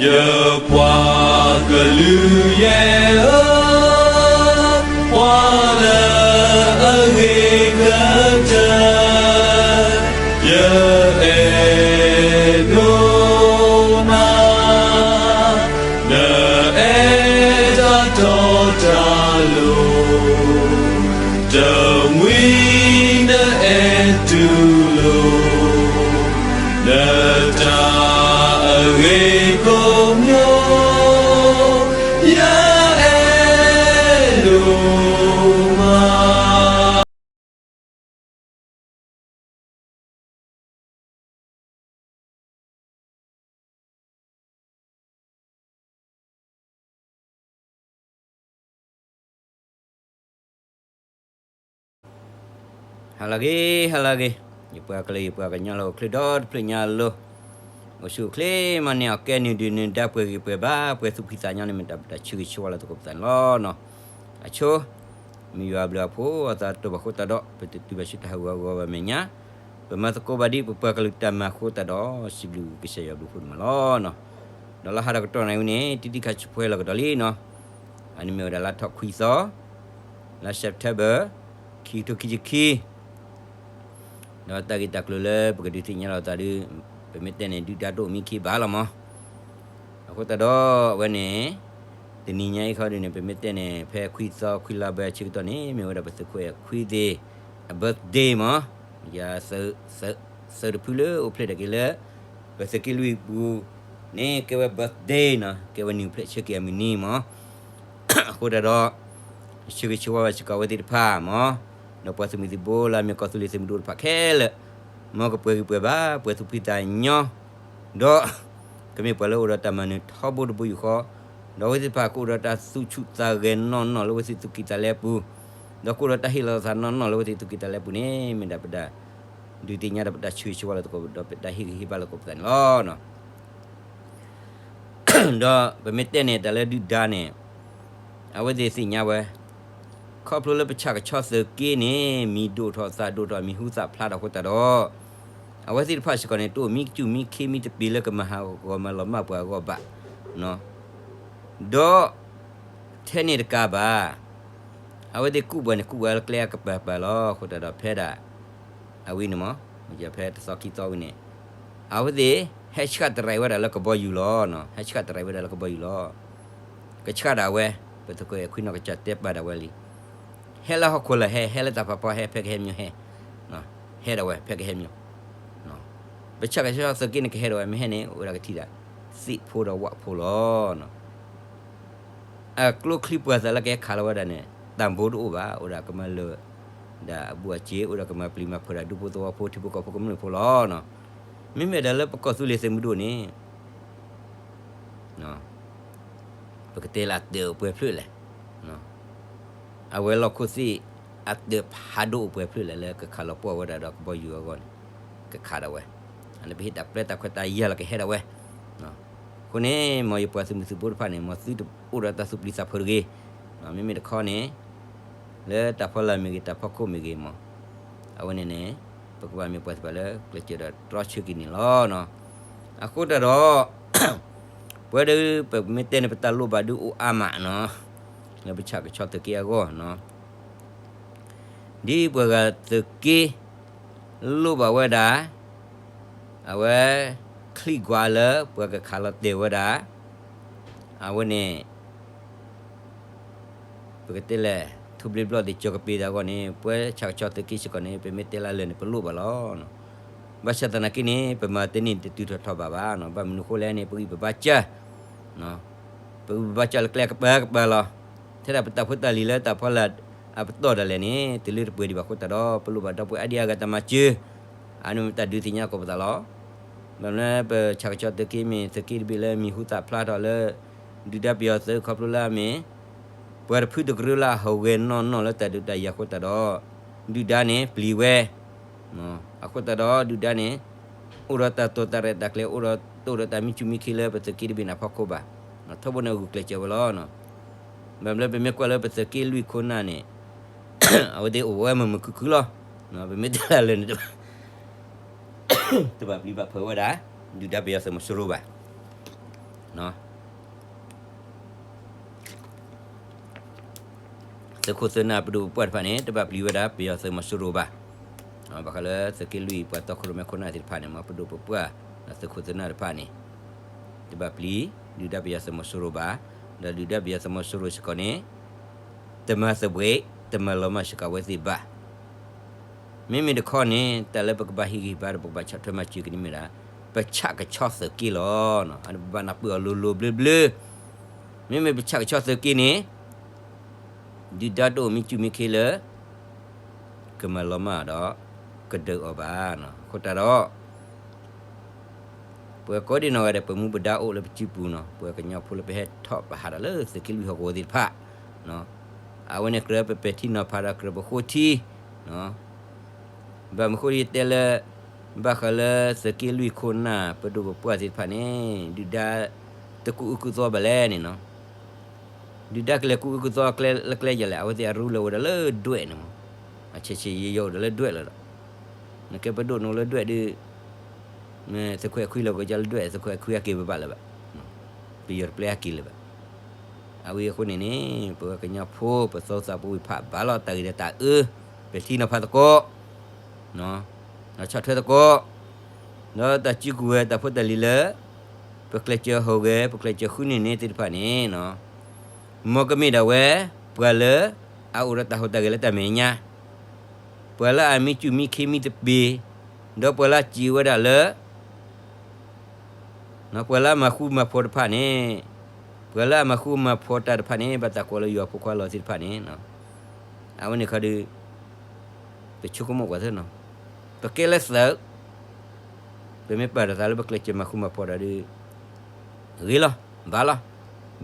ယပှၤကလုာ်ယဲၢ်ဧၢ, ပှၤလၢအဂ့ၤကတၢၢ် ယအဲၣ်ဒိးနၤ, နအဲၣ်တၢ်တီတၢ်လိၤ, တမှံၤနအဲၣ်တူၢ်လိာ် နတၢ်အဂ့ၤကိးမံၤ, ယအဲၣ်ဒိးမး. ဟါလၢအဂ့ၤ, ဟါလၢအဂ့ၤ, ယပှၤကလုာ် ယပှၤကညီလၢအိၣ်ချ့ဒီတဖျၢၣ်ညါအလိၤ, အိၣ်ဆူၣ်အိၣ်ချ့မးန့ၣ် အကဲနုာ်ဒုးနုာ်ဒါ ပှဲၤဂံၢ်ပှဲၤဘါ ပှဲၤသူၣ်ဖှံသးညီန့ၣ် မ့ၢ်တၢ်ဘၣ်တၢ်ဆၢဂ့ၤဆၢဝါလၢသကိးပသးန့ၣ်လီၤ. အဆိ မ့ၢ်ယွၤအဘျုးအဖှိၣ်အသးတဘၣ်အဃိသတးဒီး ပတတုၤဘၣ်ဆူတၢ်ဟးဂူာ်ဟးဂီၤဘၣ်မဲာ်ညါ, ပမၤသကိးဘၣ်ဒ်ပပှၤကလုာ်တၢ်မၤအဃိသတးဒီး စံးဘျုးကစၢ်ယွၤဘျုးဖှိၣ်န့ၣ်မးလီၤ. ဒီးလၢဟါဒီးကတီၢ်နၣ်ရံၣ်ဝဲန့ၣ် တံတံခါဆူၣ်ဖဲလီၤကဒီးလံနီၤ, အန့ၣ်မ့ၢ်ဝဲဒၣ်လါထီၣ်ခွံသီ, လါ September ခံကထိခံဆံခံ ဒီးတၢ်ဂ့ၢ်တၢ်ကျိၤလၢပကဒုးသ့ၣ်ညါလီၤသးဒီး ပမ့ၢ်တဲန့ၣ် ဒုၣ်ဒါတအိၣ်မံခ့ဘၣ်လီၤမး. အဃိသတးဒီးအဝဲန့ၣ် တနံၤညါအံၤခီဒုးန့ၣ် ပမ့ၢ်တဲန့ၣ် ဖဲခွံသီခွံလါဘဲအဆၢကတီၢ်န့ၣ် မ့ၢ်ဝဲဒၣ်ပသုးခိၣ်အဲၣ်ခွံသ့ၣ်အ birthday မး, ယၤသုးတဖုလၢအိၣ်ဖျဲၣ်ထီၣ်က့ၤလၢ ပသုးက့လွံၢ်ပူၤန့ၣ် ကဲဝဲ birthday နီၤ, ကဲဝဲနံၣ်အိၣ်ဖျဲၣ်ဆၢက့ၤအမုၢ်နံၤမး. အဃိသတးဒီး ဆၢဂ့ၤဆၢဝါဘၣ်စ့ၢ်ကီးအဝဲသ့ၣ်တဖၣ်မး, ဒီးပှၤသုးမုၢ်သံၣ်ဘိလၢအမ့ၢ်ကီၢ်သူလ့ၤသုးမုၢ်ဒိၣ်တဖၣ်ခဲလၢာ်, မ်ကပှဲၤဂံၢ်ပှဲၤဘါ ပှဲၤသူၣ်ဖှံသးညီ, ဒီး ကမ့ၢ်ပှၤလၢအိၣ်ဒီးတၢ်မၤနၢၤထီဘိတဘိယူၢ်ဃီ, ဒီးအဝဲသ့ၣ်တဖၣ်ကအိၣ်ဒီးတၢ်သူၣ်ဆူၣ်သးဂဲၤနီၢ်နီၢ်လၢအဝဲသ့ၣ်သူၣ်ကံၢ်သးလဲပူၤ, ဒီးကအိၣ်ဒီးတၢ်ဟ့ၣ်လီၤသးနီၢ်နီၢ်လၢအဝဲသ့ၣ်သူၣ်ကံၢ်သးလဲပူၤန့ၣ် မ့ၢ်ဒၣ်ပတၢ် ဒုးသ့ၣ်ညါဒီးပတၢ်ဆၢဂ့ၤဆၢဝါလၢသကိး ဒီးပတၢ်ဟ့ၣ်ဂံၢ်ဟ့ၣ်ဘါလၢသကိးပသးန့ၣ်လီၤ. ဒီးပမ့ၢ်တဲန့ၣ် တၢ်လၢဒုၣ်ဒါန့ၣ် အဝဲသ့ၣ်သ့ၣ်ညါဝဲ, ခီဖျိလၢပဆၣ်ကဆီသုးက့န့ၣ် မံၤဒိၣ်ထီၣ်သၣ်ဒိၣ်ထီၣ် မံၤဟူသၣ်ဖျါထီၣ်အဃိသတးဒီး အဝဲသ့ၣ်တဖၣ်စ့ၢ်ကီးန့ၣ် တအိၣ်မံကၠူၣ်မံခ့မံတပ့ၤလၢကမၤဟးဂီၤမၤလီၤမၢ်ပှၤအဂီၢ်ဘၣ်, ဒီး ထဲန့ၣ်တကးဘၣ် အဝဲသ့ၣ်ကူၣ်ပှၤန့ၣ် ကူၣ်ဝဲလၢကျဲအကပၤပၤလီၤ. အဃိသတးဒီးဖဲဒၣ် အဝဲန့ၣ်မး ဖဲတသီခံသီဝံၤန့ၣ် အဝဲသ့ၣ် ဟဲဆှၣ်တရံးဝဲဒၣ်လၢကဘီယူၤလီၤ. ဟဲဆှၣ်တရံးဝဲဒၣ်လၢကဘီယူၤလီၤ. ကဆှၣ်ဒၣ်ဝဲ, ပသုးခိၣ်အဲၣ်ခွံနီၢ်ကစၢ်တဲပာ်ဒၣ်ဝဲလံ. ဟဲလၢဟီၣ်ခိၣ်လာ်ဟဲ, ဟဲလၢတၢ်ဖးဖီဟဲ, ဖဲကဟဲမညီဟဲ, ဟဲဒၣ်ဝဲ ဖဲကဟဲမညီ, ပဆၣ်ကဆီသုးက့န့ၣ်ကဟဲဒၣ်ဝဲ မ့ၢ်ဟဲန့ၣ် အိၣ်ဝဲဒၣ်ကထံၣ်ဒၣ် သ့ၣ်ဖိဒီးဝၣ်ဖိလီၤ. အကျိချံပှၤသးလၢကဟဲခးလီၤဝဲဒၣ်န့ၣ် တၢ်ဘိတအိၣ်ဘၣ်, အိၣ်ဒၣ်ကမၤလၢာ်ဒၣ်အဘူးအစ့, အိၣ်ဒၣ်ကမၤပျံၤမၤဖုးဒၣ် ဒူဖိသဝီဖိ ထံဖိကီၢ်ဖိကမျၢၢ်ဖိလီၤ. မ့မ့ၢ်ဒၣ်လၢပကီၢ်သူလ့ၤသုးမုၢ်ဒိၣ်န့ၣ် ပကတဲလၢအတၢးအိၣ်ပှဲၤဖျၢၣ်လဲၣ်. အဝဲလီၢ်ခိၣ်သ့ၣ် အတၢးဖးဒိၣ်အိၣ်ပှဲၤဖျၢၣ်လဲၣ် လၢကခးလီၤပှီၢ်ဝဲဒၣ်ဒီးကဘီယူၤအဂီၢ်န့ၣ် ကခးဒၣ်ဝဲ, အန့ၣ်ပဟ့ၣ်တၢ်ပျဲတၢ်ခွဲးတၢ်ယာ်လီၤကဟဲဒၣ်ဝဲ. အဃိန့ၣ် မ်ယပှၤသုးမုၢ်သံၣ်ဘိတဖၣ်န့ၣ် မ်သုတအိၣ်ဒီးတၢ်သူၣ်ပျံၤသးဖုးတဂ့ၤ. မ့မ့ၢ်တခီန့ၣ် လၢတၢ်ဖီလာ်မ့ၢ်ဂ့ၤ တၢ်ဖီခိၣ်မ့ၢ်ဂ့ၤမး, အဝဲန့ၣ်န့ၣ် ပကဘၣ်မ့ၢ်ပှၤသ့ၣ်တဖၣ်လၢ ကျဲးစၢးဒီးတြီဆၢက့ၤန့ၣ်လီၤ. အဃိသတးဒီး ပဝဲဒၣ်ပမ့ၢ်တဲန့ၣ် ပတၢ်လိၣ်ဘၣ်ဒုးအိၣ်အါမးနီၤ, လၢပဆၣ်ကဆီသုးက့အဂီၢ်နီၤ, ဒ်ပှၤဂၤသုးက့ လိၣ်ဘၣ်ဝဲဒၣ် အဝဲ ချံၣ်ကွၢ်လၢပှၤကခးလီၤတဲာ်ဝဲဒၣ် အဝဲန့ၣ် ပကတဲလဲၣ် ထူဘျ့ဘျီၣ်သ့ၣ် ကၠီၤကပ့ၤသးအဂီၢ်န့ၣ် ပဝဲဆၣ်ကဆီသုးက့စ့ၢ်ကီးန့ၣ် ပမ့ၢ်တဲလၢလၢာ်န့ၣ် ပလိၣ်ဘၣ်လီၤ. ဘၣ်ဆၣ်သနာ်က့န့ၣ် ပမၤတန့ၢ်တတုၤထီၣ်ထီၣ်ဘၣ်ဘၣ်နီၤ, ဘၣ်မနုၤအဃိလဲၣ်န့ၣ် ပဂံၢ်ပဘါစၢ် ပဂံၢ်ပဘါစၢ်လၢကျဲကပၤကပၤလီၤ. ထဲဒၣ်ပတၢ်ဖိတၢ်လံၤလၢတၢ်ဖီလာ်အပတီၢ်ဒၣ်လဲာ်န့ၣ် တလၢတပှဲၤဒံးဘၣ်အဃိသတးဒီး ပလိၣ်ဘၣ်ဒီပုၢ်ဝဲၢ်အါဒံအါဂၤတၢ်မၤစၢၤ, အန့ၣ်မ့ၢ်တၢ်ဒုးသ့ၣ်ညါသကိးပသးလီၤ. ဘၣ်မနုၤပဆၣ်ကဆီသုးက့မ့ၢ် သုးက့တဘ့ၣ်လၢမံၤဟူသၣ်ဖျါထီၣ်လၢ ဒုၣ်ဒါပယီၤသုးခီဖျိလၢအမ့ၢ် ပှၤတဖုတကရၢလၢအဟူးဂဲၤနီၢ်နီၢ်လၢတၢ်ဒုးတၢ်ယၤအဃိသတးဒီး ဒုၣ်ဒါန့ၣ်ပျံၤဝဲ အဃိသတးဒီးဒုၣ်ဒါန့ၣ် အိၣ်ဒီးတၢ်တိာ်တၢ်ရဲၣ်တၢ်ကျဲၤ အိၣ်ဒီးတအိၣ်ဒီးတၢ်မံကၠူၣ်မံခ့လၢပသုးက့တဘ့ၣ်န့ၣ်အဖီခိၣ်ဘၣ်. ထီဘိန့ၣ်အဂုာ်ကျဲးစၢးဝဲလီၤ. ဘၣ်မနုၤပမ့ၢ်ကွၢ်လၢပသုးက့လွံၢ်ခိၣ်နၢ်န့ၣ် အဝဲသ့ၣ်အိၣ်ဝဲမုာ်မုာ်ခုၣ်ခုၣ်လီၤ. ပမ့ၢ်တဲလၢလၢာ်န့ၣ် တဘၣ်ပျံၤဘၣ်ဖုးဝဲဒၣ် ဒုၣ်ဒါပယီၤသုးမီၤစိရိၤဘၣ်. သုးခိၣ်သုးနၢ်ပဒိၣ်ပပှၢ်တဖၣ်န့ၣ် တဘၣ်ပျံၤဝဲဒၣ်ပယီၤသုးမီၤစိရိၤဘၣ်. ဘၣ်ဃးလၢသုးက့လွံၢ်ပှၤတီခိၣ်ရိၣ်မဲခိၣ်နၢ်သ့ၣ်တဖၣ်န့ၣ် မ်ပဒိၣ်ပပှၢ် သုးခိၣ်သုးနၢ်တဖၣ်န့ၣ် တဘၣ်ပျံၤ ဒုၣ်ဒါပယီၤသုးမီၤစိရိၤဘၣ်, ဒီးဒုၣ်ဒါပယီၤသုးမီၤစိရိၤစ့ၢ်ကီးန့ၣ် တမၤသဘှဲး တမၤလီၤမၢ်စ့ၢ်ကီးအဝဲသ့ၣ်ဘၣ်. မ့မ့ၢ်တခီန့ၣ် တၢ်လၢပကဘၣ်ဟ့ၣ်ဂံၢ်ဟ့ၣ်ဘါဒီးပကဘၣ်ဆီၣ်ထွဲမၤစၢၤကန့ၣ်မ့ၢ်ဒၣ် ပဆၣ်ကဆီသုးက့လီၤ. အန့ၣ်ပဘၣ်နၢ်ပၢၢ်အီၤလိၤလိၤဘျၢဘျၢ. မ့မ့ၢ်ပဆၣ်ကဆီသုးက့န့ၣ် ဒုၣ်ဒါတအိၣ်မံစူၣ်မံခ့လၢ ကမၤလီၤမၢ်ဒီး ကဒုးအီၤဘၣ်. အဃိတၢ်ဒီး ပှၤကိးဒံနီၢ်ဂၤဒဲး ပမူပဒါအိၣ်လၢပစုပူၤနီၤ, ပှၤကညီဖိလၢပဟဲထီၣ်ပဟးဒီးလၢသုးက့လွံၢ်ဟီၣ်ကဝီၤသ့ၣ်တဖၣ်, အဝဲန့ၣ်ကြၢးပပဲာ်ထံနီၤဖးဒီးကြၢးပဃိထံ, ဘၣ်မနုၤဃိယတဲလၢ ဘၣ်ဃးလၢသုးက့လွံၢ်ခိၣ်နၢ် ပဒိၣ်ပပှၢ်သ့ၣ်တဖၣ်န့ၣ် ဒုၣ်ဒါတကူၣ်အုၣ်ကူၣ်သီဘၣ်လဲၣ်န့ၣ်နီၤ. ဒုၣ်ဒါကလဲၤကူၣ်အုၣ်ကူၣ်သီလၢကျဲယလဲၣ်, အဝဲသ့ၣ်အရူလၢအိၣ်ဒီးလၢဒွဲၣ်န့ၣ်မး, အဆံးဆံးယံာ်ယံာ်အိၣ်ဒီးလၢဒွဲၣ်လီၤဒီး, နကဲပဒိၣ်နအိၣ်လၢဒွဲၣ်ဒီး သုးခွဲးခွံလၢကစၢ်လၢဒွဲၣ် သုးခွဲးခွံအက့ၤပဘၣ်လၢၤဘၣ်, ပယီၤတပျဲအက့ၤလၢၤဘၣ်. အဝဲအဃိန့ၣ်န့ၣ် ပဝဲကညီဖိ ပသူၣ်သးပဝံၣ်ဖးဘၣ်လီၤ တၢ်ဂ့ၤဒီးတၢ်အၢ, ပဲာ်ထံနီၤဖးသကိး ဆီၣ်ထွဲသကိး, ဒီးတၢ်စုကဝဲၤတၢ်ဖိတၢ်လံၤလၢ ပကျဲးစၢးဟူးဂဲၤ ပကျဲးစၢးဃုန့ၢ်န့ၣ်သ့ၣ်တဖၣ်န့ၣ် မ်ကမ့ၢ်ဒၣ်ဝဲ ပှၤလၢအအိၣ်ဒီးတၢ်ဟူးတၢ်ဂဲၤလၢတၢ်မဲာ်ညါ, ပှၤလၢအမံစူၣ်မံခ့မံသပ့ၤ, ဒီးပှၤလၢအစံးဝဲဒၣ်လၢ ပှၤလၢအမၤဃူမၤဖိးတဖၣ်န့ၣ်, ပှၤလၢအမၤဃူမၤဖိးတၢ်တဖၣ်န့ၣ် ဘၣ်တၢ်ကိးလၢယွၤဖိခွါလီၤသ့ၣ်တဖၣ်န့ၣ်, အဝဲန့ၣ်ခီဒီး ပဆိကမိၣ်ကွၢ်သ့နီၤ, ပကဲလၢသုး, ပမ့ၢ်ပာ်ဒီးသးလၢပကျဲးစၢးမၤဃူမၤဖိးဒီးဒုး ဂ့ၤလီၤ, ဘၣ်လီၤ,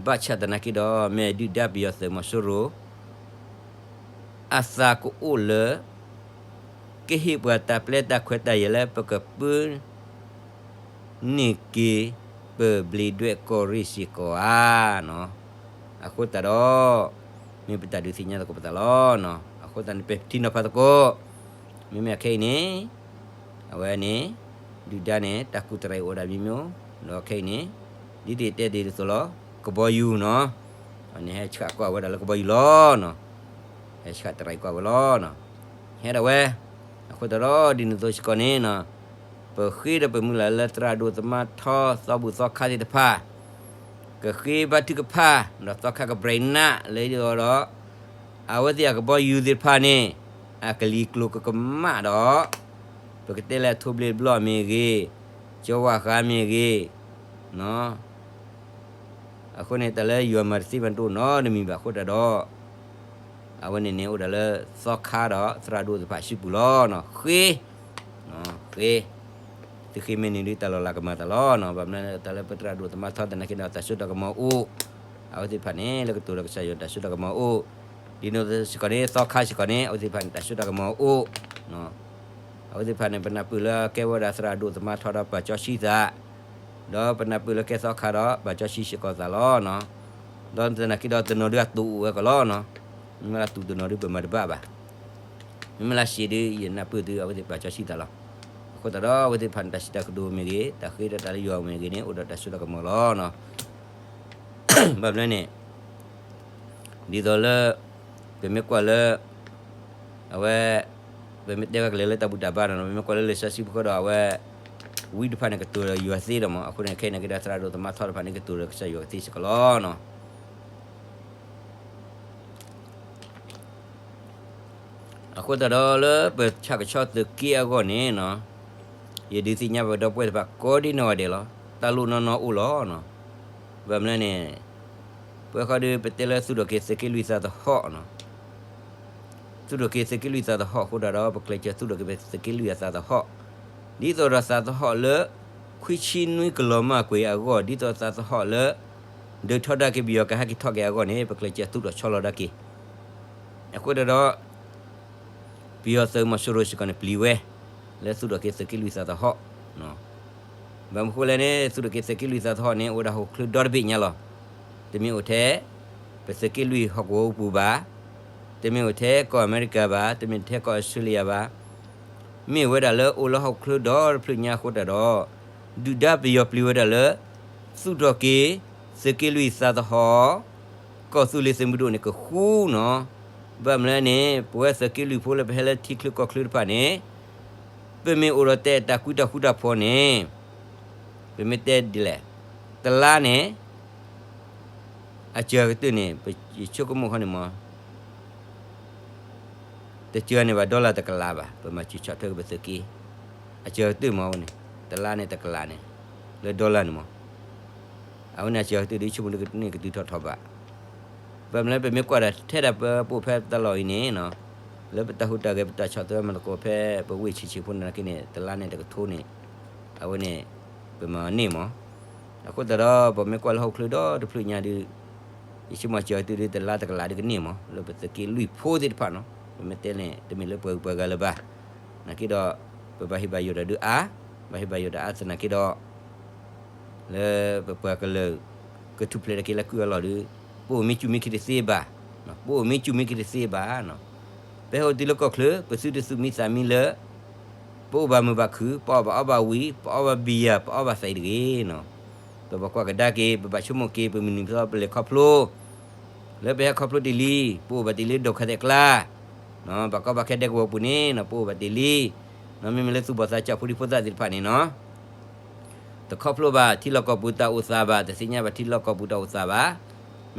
ဘၣ်ဆၣ်သနာ်က့ဒီး မ့ၢ်ဒုၣ်ဒါပယီၤသုးမီၤစိရိၤ အသးကအိၣ်လၢ ကဟ့ၣ်ပှၤတၢ်ပျဲတၢ်ခွဲးတၢ်ယာ်လၢပကပၢ န့ၢ်က့ၤ ပဘျ့းဒွဲၣ်ကီၢ်ရ့ၣ်စ့ၢ်ကီးဧါနီၤ. အဃိသတးဒီး မ့ၢ်ပတၢ်ဒုးသ့ၣ်ညါသကိးပသးလီၤနီၤ. အဃိသတးန့ၣ် ပဲာ်ထံနီၤဖးသကိး, မ့မ့ၢ်အခဲအံၤန့ၣ် အဝဲန့ၣ် ဒုၣ်ဒါန့ၣ် တၢ်ကူၣ်တရံးအိၣ်ဒၣ်မံၤမံၤ, ဒီးခဲအံၤန့ၣ် ဒ်တတဲဒ်သိးလီၤ ကဘီယူၤနီၤ, န့ၣ်ဟဲဆှးကွၢ်ဝဲဒၣ်လၢကဘီယူၤလီၤနီၤ, ဟဲဆှးတရံးကွၢ်ဝဲလီၤနီၤ, ဟဲဒၣ်ဝဲ, အဃိသတးဒီး ဒ်န့ၣ်အသိးစ့ၢ်ကီးန့ၣ်နီၤ, ပဃ့ဒီးပမုၢ်လၢ်လၢသရၣ်ဒိၣ်သမါထီ သီဘူၣ်သီခါသ့ၣ်တဖၣ် ကဃ့ဘါထုကဖၣ် ဒီးသီခါကဘြဲးနးလၢဒီး အဝဲသ့ၣ်အကဘီယူၤသ့ၣ်တဖၣ်န့ၣ် အကလံၤကျိၤကကမၣ်ဒီး ပကတဲလၢထိၣ်ဘျ့ဘျီၣ်မ့ၢ်ဂ့ၤ, ကၠီဝၣ်ဃါမ့ၢ်ဂ့ၤ, အဃိန့ၣ် တၢ်လၢယွၤမၤတသ့မၤဒိၣ်နီတမံၤဘၣ်အဃိတၢ်ဒီး အဝဲန့ၣ်န့ၣ်အိၣ်ဒၣ်လၢသီခါဒီးသရၣ်ဒိၣ်သ့ၣ်တဖၣ်အစုပူၤလီၤနီၤ, ဃ့, ဃ့, သုဃ့မ့ၢ်န့ၣ်ဒုးတၢ်လီၤလးကမၤသးလီၤနီၤ, ဘၣ်မနုၤတၢ်လၢပသရၣ်ဒိၣ်သမါထီသနာ်က့ဒီးတၢ်စိတၢ်ကမီၤအိၣ်, အဝဲသ့ၣ်တဖၣ်န့ၣ် လၢကတိၤဒီးကစၢ်ယွၤတၢ်စိတၢ်ကမီၤအိၣ်, ဒ်န့ၣ်စ့ၢ်ကီးန့ၣ် သီခါစ့ၢ်ကီးန့ၣ် အဝဲသ့ၣ်တဖၣ်န့ၣ် တၢ်စိတၢ်ကမီၤအိၣ် အဝဲသ့ၣ်တဖၣ်န့ၣ် ပနၢ်ပၢၢ်လၢကဲဝဲဒၣ်သရၣ်ဒိၣ်သမါထီဒီးပှၤကၠီဆံသး, ဒီးပနၢ်ပၢၢ်လၢကဲသီခါဒီးပှၤကၠီဆံစ့ၢ်ကီးသးလီၤနီၤ, ဒီးသနာ်က့ဒီးတနီၤဒုးအတိာ်အိၣ်ဝဲကီးလီၤနီၤ, မ့မ့ၢ်လၢတူၢ်တနီၤဒုးပမၤတဘၣ်ဘၣ်, မ့မ့ၢ်လၢရှံးဒုး ယနၢ်ပၢၢ်သုအဝဲသ့ၣ်ပှၤကၠီဆံသးလီၤ, အဃိသတးဒီးအဝဲသ့ၣ်တဖၣ်န့ၣ် တၢ်စံးတၢ်ကတိၤမ့ၢ်ဂ့ၤ တၢ်ဃ့ဒီးတၢ်လၢယွၤမ့ၢ်ဂ့ၤန့ၣ် အိၣ်ဒီးတၢ်စိတၢ်ကမီၤလီၤနီၤ ဘၣ်မနုၤန့ၣ် ဒ်သိးလၢ ပမ့ၢ်ကွၢ်လၢ အဝဲ ပမ့ၢ်တဲဝဲကလဲၤလၢတၢ်ဘူၣ်တၢ်ဘါဒီး ပမ့ၢ်ကွၢ်လၢလံာ်စီဆှံပူၤဃီဒီး အဝဲ ဝံတဖၣ်န့ၣ် ကတိၤဒီးယွၤသ့ဒီးမး အဃိန့ၣ် ခဲအံၤန့ၣ်ကဒီးသရၣ်ဒိၣ်သမါထီတဖၣ်န့ၣ် ကတိၤဒီးကစၢ်ယွၤကသ့စ့ၢ်ကီးလီၤနီၤ. အဃိသတးဒီးလၢပဆၣ်ကဆီသုးက့အဂီၢ်န့ၣ်နီၤ, ယဒုးသ့ၣ်ညါဘၣ်ဒီပုၢ်ဝဲၢ်တဖၣ်ကိးဒံနီၢ်ဂၤဒဲးလီၤ. တၢ်လိၣ်နီၢ်နီၢ်အိၣ်လီၤနီၤ. ဘၣ်မနုၤန့ၣ် ပဝဲဃီဒီးပတဲလၢသူၣ်ထီၣ်က့ၤသုးက့လွံၢ်သးသဟီၣ်နီၤ. သူၣ်ထီၣ်က့ၤသုးက့လွံၢ်သးသဟီၣ်အဃိတၢ်ဒီး ပကျဲးစၢးသူၣ်ထီၣ်က့ၤပသုးက့လွံၢ်အသးသဟီၣ်, ဒ်သိးဒီးသးသဟီၣ်လၢ ခွံဆံနွံကလီၤမၢ်ကွံာ်အဂီၢ်, ဒ်သိးသးသဟီၣ်လၢ ဒုးထီဒါက့ၤပယီၤကဟဲက့ၤထီၣ်က့ၤအဂီၢ်န့ၣ် ပကျဲးစၢးသူၣ်ထီၣ်ဆီလီၤဒၣ်က့ၤ အဃိတၢ်ဒီး ပယီၤသုးမီၤစိရိၤစ့ၢ်ကီးန့ၣ် ပျံၤဝဲ လၢသူၣ်ထီၣ်က့ၤသုးက့လွံၢ်သးသဟီၣ်. ဘၣ်မနုၤဃိလဲၣ်န့ၣ် သူၣ်ထီၣ်က့ၤသုးက့လွံၢ်သးသဟီၣ်န့ၣ် အိၣ်ဝဲဒၣ်ဟီၣ်ခိၣ်ချၢဒီတဘ့ၣ်ညါလီၤ. တမ့ၢ်အိၣ်ထဲ ပသုးက့လွံၢ်ဟီၣ်ကဝီၤပူၤဘၣ်, တမ့ၢ်အိၣ်ထဲကီၢ်အမဲရကၤဘၣ်, တမ့ၢ်ထဲကီၢ်အီစထြ့လယါဘၣ်, မ့ၢ်ဝဲဒၣ်လၢအိၣ်လၢဟီၣ်ခိၣ်ချၢဒီတဖျၢၣ်ညါအဃိတၢ်ဒီး ဒုၣ်ဒါပယီၤပျံၤဝဲဒၣ်လၢ သူၣ်ထီၣ်က့ၤ သုးက့လွံၢ်သးသဟီၣ် ကီၢ်သူလ့ၤသုးမုၢ်ဒိၣ်န့ၣ် ကဃူနီၤ. ဘၣ်မနုၤလဲၣ်န့ၣ် ပဝဲသုးက့လွံၢ်ဖိလၢပဟဲလၢထံချၢကီၢ်ချၢတဖၣ်န့ၣ် ပမ့ၢ်အိၣ်ဒီးတဲတၢ်ကွံတၢ်ဃူတၢ်ဖိးန့ၣ် ပမ့ၢ်တဲဒ်လဲၣ်, တလါန့ၣ် အစှၤကတၢၢ်န့ၣ် ယဆိကမိၣ်ခီန့ၣ်မ့ၢ် တစှၤန့ၣ်ဘၣ် dollar တကလးဘၣ် ပမၤစၢၤဆီၣ်ထွဲက့ၤပသုးက့, အစှၤကတၢၢ်မ့ၢ်ဝဲန့ၣ် တလါန့ၣ်တကလးန့ၣ် လၢ dollar န့ၣ်မ့ၢ် အဝဲန့ၣ်အစှၤကတၢၢ်ဒ်ဆိကမိၣ်ဒ်ကန့ၢ်ကတုၤထီၣ်ထီၣ်ဘၣ်. ဘၣ်မနုၤလၢပမ့ၢ်ကွၢ်ဒီးထဲဒၣ်ပပအိၣ်ဖဲတၢ်လီၢ်အံၤန့ၣ် လၢပတၢ်ဟူးတၢ်ဂဲၤ ပတၢ်ဆီၣ်ထွဲမၤသကိးဖဲပဝ့ၢ်ဆံးဆံးဖိန့ၣ်က့န့ၣ် တလါန့ၣ်တကထိန့ၣ် အဝဲန့ၣ် ပမၤန့ၢ်မး. အဃိသတးဒီး ပမ့ၢ်ကွၢ်လၢဟီၣ်ခိၣ်ချၢဒီတဖျၢၣ်ညါဒုး ယဆိကမိၣ်စှၤကတၢၢ်ဒုးတလါတကလးဒ်ကန့ၢ်မး လၢပသုးက့လွံၢ်ဖိသ့ၣ်တဖၣ်နီၤ ပမ့ၢ်တဲန့ၣ် တမ့ၢ်လၢပှၤဂုၤပှၤဂၤလၢၤဘၣ်. နာ်က့ဒီး ပဘၣ်ဟ့ၣ်ဘၣ်ယိၣ်တၢ်ဒုးအါ, ဘၣ်ဟ့ၣ်ဘၣ်ယိၣ်တၢ်အါသနာ်က့ဒီး လၢပပှၤကလုာ် ကထူၣ်ဖျဲးတၢ်က့ၤလၢကုၢ်အလီၢ်ဒီး ပအိၣ်မ့ၢ်စူၢ်မ့ၢ်ခံတသ့ဘၣ်, ပအိၣ်မ့ၢ်စူၢ်မ့ၢ်ခံတသ့ဘၣ်နီၤ. ပဟဲအိၣ်တုၤလၢကီၢ်ချၢ ပသုတသူၣ်မံသးမံလၢ ပအိၣ်ဘၣ်မုာ်ဘၣ်ခုၣ်, ပအီၣ်ဘၣ်အီဘၣ်ဝံၤ, ပအီဘၣ်ဘံယၤ, ပအီဘၣ်သံးတဂ့ၤနီၤ. ပဘၣ်ကွၢ်ကဒါက့ၤ ပဘၣ်ဆိကမိၣ်က့ၤ ပမုၢ်နံၤပသီပလဲၤခီဖျိ လၢပဟဲခီဖျိတ့ၢ်လံ, ပအိၣ်ဘၣ်တ့ၢ်လံဒိၣ်ခါသဲးကျါ, ဘၣ်ကီဘၣ်ခဲဒဲကဝီၤပူၤန့ၣ်နီၤ ပအိၣ်ဘၣ်တ့ၢ်လံ, မ့မ့ၢ်လၢသူၣ်ဘီၣ်သးစၢ်ဖိဒံဖိသၣ်သ့ၣ်တဖၣ်န့ၣ်နီၤ တခီဖျိဘၣ် ထံလီၢ်ကီၢ်ပူၤတၢ်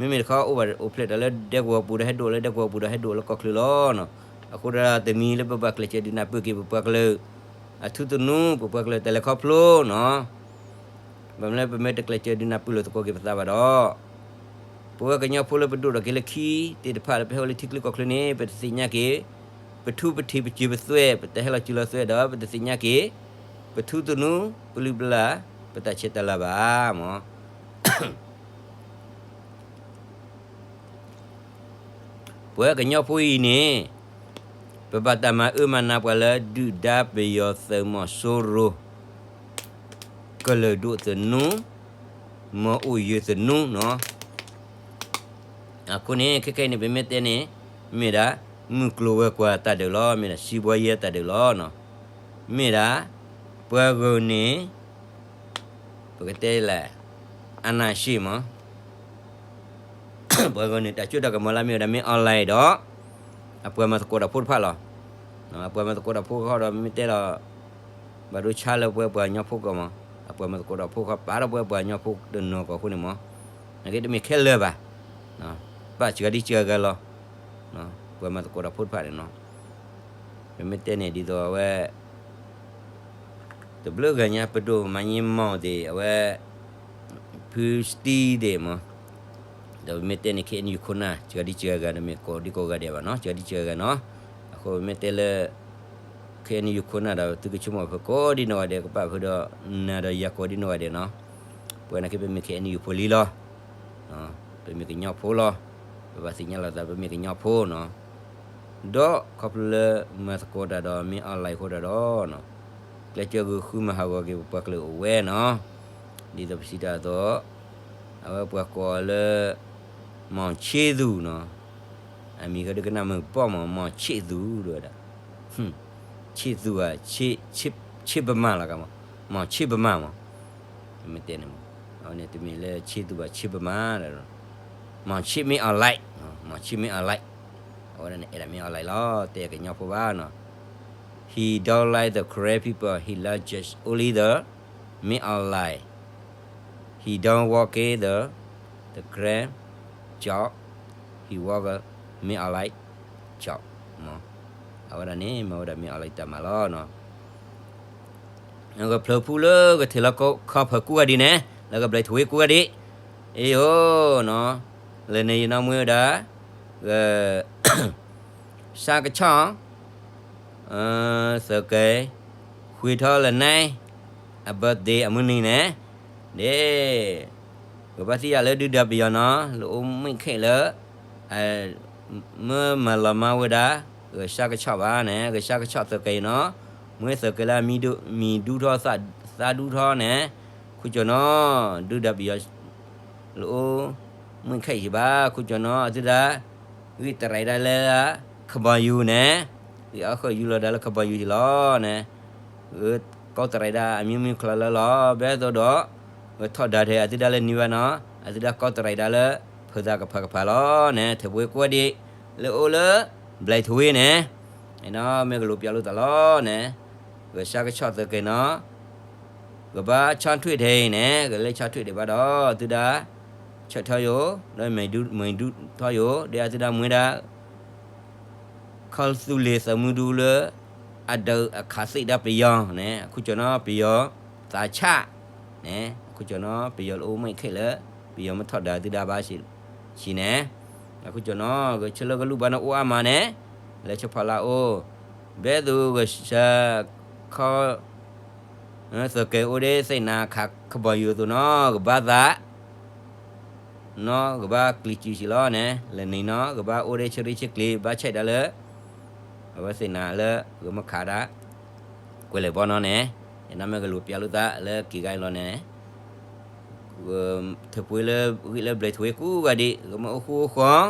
အိၣ်သးဘၣ်, တသ့ၣ်ညါဘၣ်ထံလီၢ်ကီၢ်ပူၤတၢ်အိၣ်သးဘၣ်. မ့မ့ၢ်တခီအိၣ်ဘၣ်အိၣ်ဖျဲၣ်ထီၣ်လၢဒဲကဝီၤပူၤဒီးဟဲဒိၣ်လၢဒဲကဝီၤပူၤဒီးဟဲဒိၣ်လၢကီၢ်ချၢလီၤနီၤ. အဃိဒီးတမံၤလၢပဘၣ်ကျဲးစၢးဒုးနၢ်ပၢၢ်က့ၤ ပပှၤကလုာ် အထူသနူ ပပှၤကလုာ်တၢ်လဲၤခီဖျိနီၤ ဘၣ်မနုၤလၢပမ့ၢ်တကျဲးစၢးဒုးနၢ်ပၢၢ်လိာ်သကိးက့ၤပသးဘၣ်ဒီး ပဝဲကညီဖိလၢပဒိၣ်ထီၣ်က့ၤလၢခံသ့ၣ်တဖၣ်လၢပဟဲအိၣ်လၢထံချၢကီၢ်ချၢန့ၣ် ပတသ့ၣ်ညါက့ၤ ပထူပထံးပစၢၤပသွဲၣ် ပတၢ်ဟဲလီၤစၢၤလီၤသွဲၣ်ဒီး ပတသ့ၣ်ညါက့ၤ ပထူသနူ ပလုၢ်ပလၢ် ပတၢ်ဆဲးတၢ်လၤဘၣ်မး ပဝဲကညီဖိအံၤန့ၣ် ပဘၣ်တၢ်မၤအၢမၤနးပှၤလၢဒုၣ်ဒါပယီၤသုးမီၤစိရိၤ ကလုာ်ဒိၣ်သနူ မၤအိၣ်ယၢၤသနူနီၤ. အဃိန့ၣ် ခဲခဲအံၤန့ၣ် ပမ့ၢ်တဲန့ၣ် မ့ၢ်ဒၣ် မုၢ်ကျိၤဝဲၤကွာ်တၢ်ဒုးလီၤ, မ့ၢ်ဒၣ် စံးဘှီယဲတၢ်ဒုးလီၤနီၤ. မ့ၢ်ဒၣ် ပှၤဂုာ်န့ၣ် ပကတဲလၢ အနၢ်ၡံမး ပှၤဂုာ်န့ၣ် တၢ်စိတၢ်ကမီၤလၢမ့ၢ်ဝဲဒၣ်မ့ၢ် online ဒီး အပှၤမၤသကိးတၢ်ဖိတဖၣ်လီၤ. အပှၤမၤသကိးတၢ်ဖိဃီဒီး မ့ၢ်တဲလီၤ ဘၣ်ဒိဆါလၢပဝဲပှၤကညီဖိကီၢ်မး, အပှၤမၤသကိးတၢ်ဖိဃီ ပာ်ထီၣ်ပဝဲပှၤကညီဖိတနီၤကီၢ်အဃိန့ၣ်မး, နာ်က့တမ့ၢ်ခဲလၢာ်ဘၣ်, ပာ်စှၤဒံးစှၤဂၤလီၤ. ပှၤမၤသကိးတၢ်ဖိတဖၣ်န့ၣ်နီၤ, ပမ့ၢ်တဲန့ၣ်ဒ်သိးအဝဲ တဘျုးဂၤညါ ပဒိၣ်မးညံမီၢ်သ့ၣ် အဝဲ ဖုစတံသ့ၣ်မး, ဒီးပမ့ၢ်တဲန့ၣ် ခဲအံၤနယူၤခိၣ်နၢ် စှၤဒံးစှၤဂၤ တမ့ၢ်ကိးဒံကိးဂၤဒဲးဘၣ်နီၤ, စှၤဒံးစှၤဂၤနီၤ. အဃိပမ့ၢ်တဲလၢ ခဲအံၤနယူၤခိၣ်နၢ်ဒီး သုကဆိကမိၣ်ဖုကိးဒံနီၢ်ဂၤဒဲး ကပာ်ဖုဒီးနၤဒီးယၤကိးဒံနီၢ်ဂၤဒဲးနီၤ, ပဝဲန့ၣ်က့ ပမ့ၢ်ခဲအံၤနယူၤဖိလံလီၤ. ပမ့ၢ်ကညီဖိလီၤ. ပဘၣ်သ့ၣ်ညါလိာ်သး ပမ့ၢ်ကညီဖိနီၤ. ဒီးခီဖျိလၢမၤသကိးတၢ်ဒီးမ့ၢ် online အဃိတၢ်ဒီးနီၤ, ကျဲးစၢးဂုာ်ဃုမၤဟးဂီၤက့ၤပပှၤကလုာ်အိၣ်ဝဲနီၤ. ဒ်သိးပစံးတၢ်အသိး, အဝဲပှၤကိးလၢ မောင်ချစ်သူနီၤ, အမံၤဃီဒုးကနၣ်မုာ်ဘီၣ်မး မောင်ချစ်သူ ဒ်ဝဲဒၣ် ချစ်သူ อ่ะ ချစ် ချစ် ချစ်ဗမာ လီၤကမး, မောင်ချစ်ဗမာ မး, မ့ၢ်တဲန့ၣ်မး, အဝဲန့ၣ်တမ့ၢ်လၢ ချစ်သူ อ่ะ ချစ်ဗမာ မောင်ချစ် မင်းအောင်လှိုင်, မောင်ချစ် မင်းအောင်လှိုင်, အဝဲဒၣ်န့ၣ် အဲၣ်ဒိး မင်းအောင်လှိုင် လီၤ, တဲကညီဖိဘၣ်နီၤ. He don't like the Karen people, he love just only the မင်းအောင်လှိုင်. He don't work the, the Karen job, he work မင်းအောင်လှိုင် job မး, အဝဲဒၣ်န့ၣ် မၤဝဲဒၣ် မင်းအောင်လှိုင် တၢ်မၤလီၤနီၤ. ကဖျၢၣ်ဖူလၢကထံၣ်လီၤခီၣ်ဖၢၣ်ကိးဂၤဒဲးန့ၣ် လၢကဘျဲးထဝ့ကိးဂၤဒဲး, အ့ၣ်အိၣ်နီၤ, လၢန့ၣ်ယနီၢ်မွ့ဝဲဒၣ် က စးကဆီၣ် သုးက့ၤ ဃ့ထီၣ်လၢနံၣ် အ birthday အမုၢ်နံၤန့ၣ် ဒ် ကဘၣ်သ့ၣ်ညါလၢဒုၣ်ဒါပယီၤနီၤ လၢအိၣ်မုာ်ခဲလၢာ် မ့ၢ်မၤလီၤမၢ်ဝဲဒၣ် ကစးကဆီၣ်ဘၣ်န့ၣ် ကစးကဆီၣ်သုးက့ၤနီၤ, မ့ၢ်သုးက့ၤလၢအမံၤဒူထီၣ်သးဒူထီၣ်န့ၣ် ခိၣ်ကၠီၣ်နီၤ ဒုၣ်ဒါပယီၤ လၢအိၣ်မုာ်ခဲအံၤဘၣ် ခိၣ်ကၠီၣ်နီၤ အသုဒၣ် ဂံၢ်တရံးဒၣ်လၢ ခဘီယူၤန့ၣ်, ဂံၢ်အီၣ်ဃုာ်ယူၤလီၤဒၣ်လၢခဘီယူၤလီၤန့ၣ်, ဂံၢ်ကီၢ်တရံးဒၣ်အမံၤမံၤချီလၢလီၤ ဘဲသိးဒီး ဂဲၤထီၣ်ဒၣ်ထဲအသုဒၣ်လၢနံၤဘၣ်နီၤ အသုဒၣ်ကီတရံးဒၣ်လၢ ဖုးသးကဖးကဖးလီၤန့ၣ် ထဲပှဲၤကိးဂၤဒဲး လၢအိၣ်လၢ ဘျဲၣ်ထဝ့န့ၣ် အဲၣ်ဒိးမ့ၢ်ကလူၤပျၢ်လိာ်သးလီၤန့ၣ် ဂဲၤဆၢကဆီၣ်သုးက့ၤနီၤ ကဘၣ်ဆီၣ်ထွဲထဲအံၤန့ၣ် ကလဲၤဆီၣ်ထွဲဒံးဘၣ်ဒီး သုဒၣ် ဆၢထၢၣ်ယိာ် ဒီးမ့ၢ်ဒုးထီၣ်ယိာ် ဒီးအသုဒၣ်မ့ၢ်ဒၣ် ခီသူလ့ၤသးမုၢ်ဒူလၢ အဒုးအခးသ့ၣ်ဒၣ်ပယီၤန့ၣ် အခိၣ်ကၠီၣ်နီၤ ပယီၤသးဆးန့ၣ် အခိၣ်ကၠီၣ်နီၤ ပယီၤလၢအိၣ်မ့ၢ်ခဲလၢာ် ပယီၤမ့ၢ်ထီၣ်ဒၣ်သုဒၣ်ဘၣ်ဆံးန့ၣ် အခိၣ်ကၠီၣ်နီၤ ဂဲၤဆၢလၢကလူၢ်ဘၣ်န့ၣ်အိၣ်အါမးန့ၣ် လဲၤဆၢဖီလာ်အိၣ် ဘဲသိးဂဲၤဆၢ ခီ သုးက့ၤအိၣ်ဒ်သ့ၣ်နၤခးခဘီယူၤအသိးနီၤ ကဘၣ်သး နီၤ ကဘၣ်ကျံၤစုဆံးလီၤန့ၣ် လၢနံၤနီၤ ကဘၣ်အိၣ်ဒ်ဆၢရ့ဆၢကျ့ၤ ဘၣ်ဆဲးဒၣ်လၢ အဝဲသ့ၣ်နၤလၢ ကမ့ၢ်ခးဒၣ် ကွဲးလဲၣ်ဘီနီၤန့ၣ် ယနာ်မ့ၢ်ကလူၤပျၢ်လိာ်သးလၢက့ၤဂၤအံၤလီၤန့ၣ် ထဲပှဲၤလၢဂံၢ်လၢဘျဲၣ်ထဝ့ကိးဂၤဒဲး ကမ့ၢ်အိၣ်ဃူအိၣ်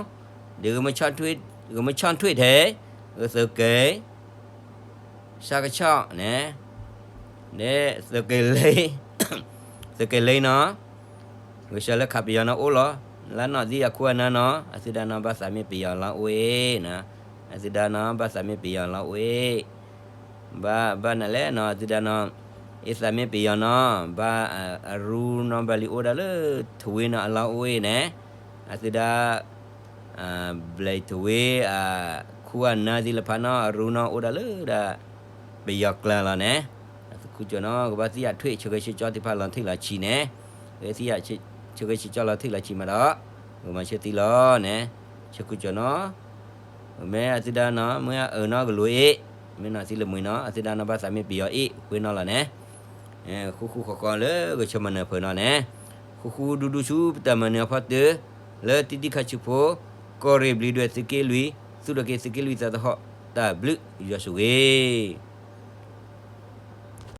ဃီ ဒီး ကမ့ၢ်ဆီၣ်ထွဲထဲ ကသုးက့ၤ ဆၢကဆီၣ်န့ၣ် ဒီး သုးက့ၤလ့နီၤ ဂဲၤဆၢလၢခးပယီၤနီၤအိၣ်လီၤ လၢနီၢ်သံအခိၣ်အနၢနီၤ အသုဒၣ်နီၤ ဘၣ်သးမ့ၢ်ပယီၤလီၤအိၣ်အ့ၣ် အသုဒၣ်နီၤ ဘၣ်သးမ့ၢ်ပယီၤလီၤအိၣ်အ့ၣ် ဘၣ်ဘၣ်နၤလဲၣ်နီၤ အသုဒၣ်နီၤ အ့ၣ်သးမ့ၢ်ပယီၤနီၤ ဘၣ်အရူနီၤ ဘၣ်လံအိၣ်ဒၣ်လၢထဝ့နီၤအလီၢ်အိၣ်အ့ၣ်န့ၣ် အသုဒၣ် ဘျဲၣ်ထဝ့ အခိၣ်အနၢသ့ၣ်တဖၣ်နီၤ အရူနီၤအိၣ်ဒၣ်လၢဒၣ် ပယီၤကျါလီၤန့ၣ် အခိၣ်ကၠီၣ်နီၤ ကဘၣ်သ့ၣ်ညါထွဲဆၢဂဲၤဆၢကၠီသ့ၣ်တဖၣ်လီၤထံၣ်လီၤဆံးန့ၣ် ကသ့ၣ်ညါဆၢဂဲၤဆၢကၠီလီၤထံၣ်လီၤဆံးမးဒီး ကမၤဆၢသံလီၤန့ၣ် ဆၢခိၣ်ကၠီၣ်နီၤ မ့ၢ်အသုဒၣ်နီၤ မ့ၢ်အအၢနီၤကလူၤအ့ၣ် မ့ၢ်နီၤသံလၢမုာ်နီၤ အသုဒၣ်နီၤ ဘၣ်သးမ့ၢ်ပယီၤအ့ၣ်ဃ့နီၤလီၤန့ၣ် ဃူဃူဃီဃီလၢဂဲၤဆၢမၤနၢၤဖၢနီၤန့ၣ် ဃူဃူဒူဒူဆူပတၢ်မၤနၢၤအဖီတၢၢ် လၢတံၤတံၤခါဆူဖိ ကီၢ်ရ့ၣ်ဘျံးဒွဲၣ်သုးက့လွံၢ် သူၣ်ထီၣ်က့ၤသုးက့လွံၢ်သးသဟီၣ် တၢ်ဘျုးယွၤဆိၣ်ဂ့ၤ